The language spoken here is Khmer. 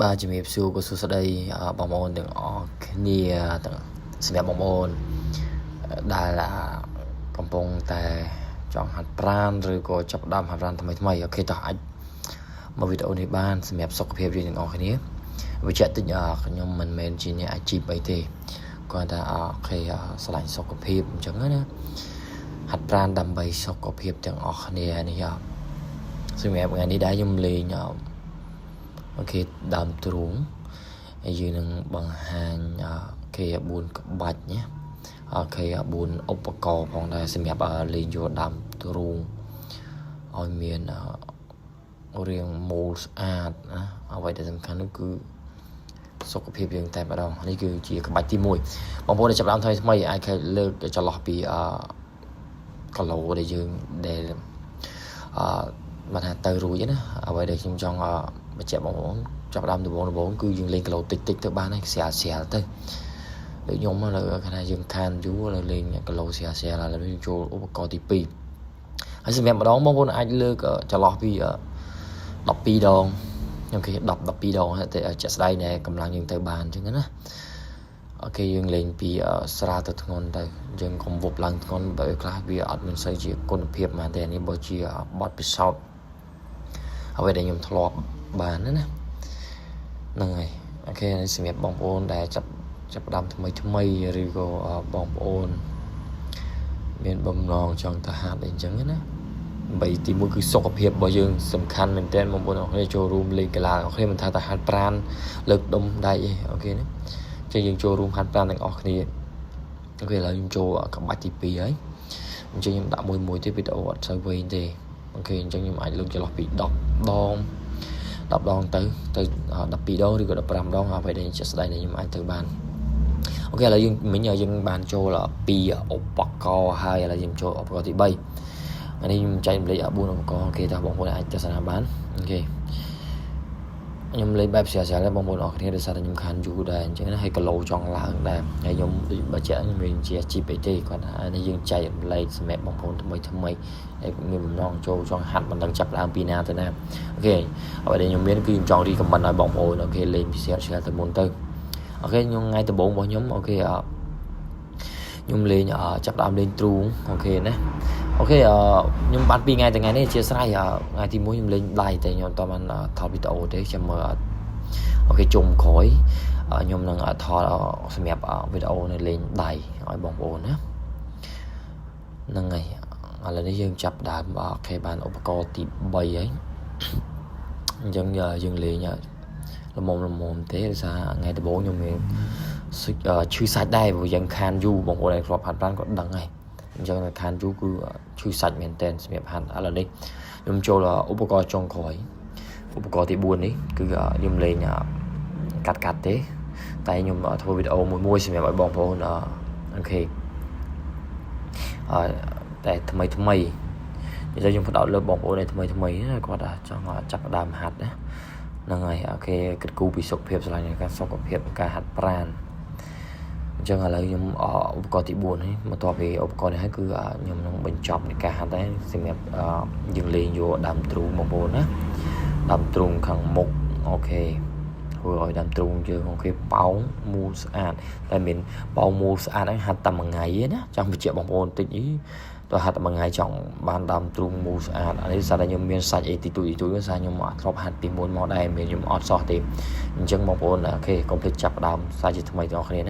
បាទជំរាបសួរក៏សួស្តីបងប្អូនទាំងអស់គ្នាទាំងសម្រាប់បងប្អូនដែលកំពុងតែចង់ហាត់ប្រាណឬក៏ចាប់ផ្ដើមហាត់ប្រាណថ្មីថ្មី OK តោះអាចមកវីដេអូនេះបានសម្រាប់សុខភាពយើងទាំងអស់គ្នាបញ្ជាក់តិចខ្ញុំមិនមែនជាអ្នកអាជីពអីទេគ្រាន់តែ OK ស្រឡាញ់សុខភាពអញ្ចឹងណាហាត់ប្រាណដើម្បីសុខភាពទាំងអស់គ្នានេះសម្រាប់ថ្ងៃនេះដែរខ្ញុំលេង OK ដើមទ្រូងហើយយើងនឹងបង្ហាញគេ4ក្បាច់ណា OK 4ឧបករណ៍ផងដែរសម្រាប់លេងយកដើមទ្រូងឲ្យមានរាងមូលស្អាតណាអ្វីដែលសំខាន់នោះគឺសុខភាពយើងតែម្ដងនេះគឺជាក្បាច់ទី1បងប្អូនដែលចាប់ដើមថ្មីថ្មីអាចលើកចន្លោះពីអគីឡូដែលយើងដែលអឺបានថាទៅរួចណាអ្វីដែលខ្ញុំចង់បញ្ជាក់បងប្អូនចាប់ដើមដំបូងដំបូងគឺយើងលេងគីឡូតិចតិចទៅបានហើយស្រាលស្រាលទៅដូចខ្ញុំឥឡូវគេថាយើងខានយូរឥឡូវលេងគីឡូស្រាលស្រាលឥឡូវយើងចូលឧបករណ៍ទី2ហើយសម្រាប់ម្ដងបងប្អូនអាចលើកចន្លោះពី12ដងខ្ញុំគេ10 12ដងតែជាក់ស្ដែងដែលកម្លាំងយើងទៅបានអញ្ចឹងណា OK យើងលេងពីស្រាលទៅធ្ងន់ទៅយើងកុំវប់ឡើងធ្ងន់បើខ្លះវាអត់មានសូវជាគុណភាពហ្មងតែនេះបើជាបទពិសោធន៍អ្វីដែលខ្ញុំធ្លាប់បានណាហ្នឹងហើយ OK សម្រាប់បងប្អូនដែលចាប់ចាប់ផ្ដើមថ្មីថ្មីឬក៏បងប្អូនមានបំណងចង់ទៅហាត់អីចឹងណាបីទីមួយគឺសុខភាពរបស់យើងសំខាន់មែនទែនបងប្អូនអរគ្នាចូលរួមលេងកីឡាអរគ្នាមិនថាតែហាត់ប្រាណលើកដុំដៃអី OK ណាចឹងយើងចូលរួមហាត់ប្រាណទាំងអស់គ្នា OK ឥឡូវខ្ញុំចូលក្បាច់ទី2ហើយអញ្ចឹងខ្ញុំដាក់មួយមួយទៀតវីដេអូអត់សូវវែងទេ OK អញ្ចឹងខ្ញុំអាចលើកចន្លោះពី10ដង10ដងទៅទៅ12ដងឬក៏15ដងអ្វីដែលជាក់ស្ដែងដែលខ្ញុំអាចទៅបាន OK ឥឡូវយើងមិញយើងបានចូលពីឧបករណ៍ហើយឥឡូវយើងចូលឧបករណ៍ទី3ថ្ងៃនេះខ្ញុំចែករំលែក4ឧបករណ៍ OK តោះបងប្អូនអាចទស្សនាបាន OK ខ្ញុំលេងបែបស្រាលស្រាលបងប្អូនអរគ្នាដោយសារតែខ្ញុំខានយូរដែរអញ្ចឹងណាហើយគីឡូចង់ឡើងដែរហើយខ្ញុំដូចបើជាក់ខ្ញុំមានជាអាជីពអីទេគាត់ថានេះយើងចែករំលែកសម្រាប់បងប្អូនថ្មីថ្មីហើយមានបំណងចូលចង់ហាត់មិនដឹងចាប់ដើមពីណាទៅណា OK អ្វីដែលខ្ញុំមានគឺខ្ញុំចង់ recommend ឲ្យបងប្អូន OK លេងពិសេសឆ្លទៅមុនទៅ OK ខ្ញុំថ្ងៃដំបូងរបស់ខ្ញុំ OK ខ្ញុំលេងចាប់ដើមលេងទ្រូង OK ណា OK ខ្ញុំបាន2ថ្ងៃថ្ងៃនេះអធិស្ឋានថ្ងៃទី1ខ្ញុំលេងដៃតែខ្ញុំអត់បានថតវីដេអូទេចាំមើល OK ជុំក្រោយខ្ញុំនឹងថតសម្រាប់វីដេអូនៅលេងដៃឲ្យបងប្អូនណាហ្នឹងហើយឥឡូវនេះយើងចាប់ដើម OK បានឧបករណ៍ទី3ហើយអញ្ចឹងយើងលេងល្មមល្មមទេដោយសារថ្ងៃដំបូងខ្ញុំមានឈឺសាច់ដែរព្រោះយើងខានយូរបងប្អូនដែលធ្លាប់ហាត់ប្រាណគាត់ដឹងហើយអញ្ចឹងខានយូរគឺឈឺសាច់មែនតែនសម្រាប់ហាត់ឥឡូវនេះខ្ញុំចូលឧបករណ៍ចុងក្រោយឧបករណ៍ទី4នេះគឺខ្ញុំលេងកាត់កាត់ទេតែខ្ញុំធ្វើវីដេអូមួយមួយសម្រាប់ឲ្យបងប្អូន OK អឺតែថ្មីថ្មីនិយាយខ្ញុំផ្ដោតលើបងប្អូនដែលថ្មីថ្មីគាត់ចង់ចាប់ផ្ដើមហាត់ណាហ្នឹងហើយ OK គិតគូរពីសុខភាពស្រឡាញ់ការសុខភាពការហាត់ប្រាណអញ្ចឹងឥឡូវខ្ញុំឧបករណ៍ទី4នេះបន្ទាប់ពីឧបករណ៍នេះហើយគឺខ្ញុំនឹងបញ្ចប់នៃការហាត់ដែរសម្រាប់យើងលេងយកដើមទ្រូងបងប្អូនណាដើមទ្រូងខាងមុខ OK ធ្វើឲ្យដើមទ្រូងយើង OK ប៉ោងមូលស្អាតតែមានប៉ោងមូលស្អាតហ្នឹងហាត់តែមួយថ្ងៃណាចង់បញ្ជាក់បងប្អូនតិចអីតើហាត់តែមួយថ្ងៃចង់បានដើមទ្រូងមូលស្អាតអានេះសារតែខ្ញុំមានសាច់អីតិចតួចតិចតួចសារខ្ញុំអត់ធ្លាប់ហាត់ពីមុនមកដែរមានខ្ញុំអត់សោះទេអញ្ចឹងបងប្អូន OK កុំភ្លេចចាប់ដើមសាជាថ្មីទាំងអស់គ្នាណា។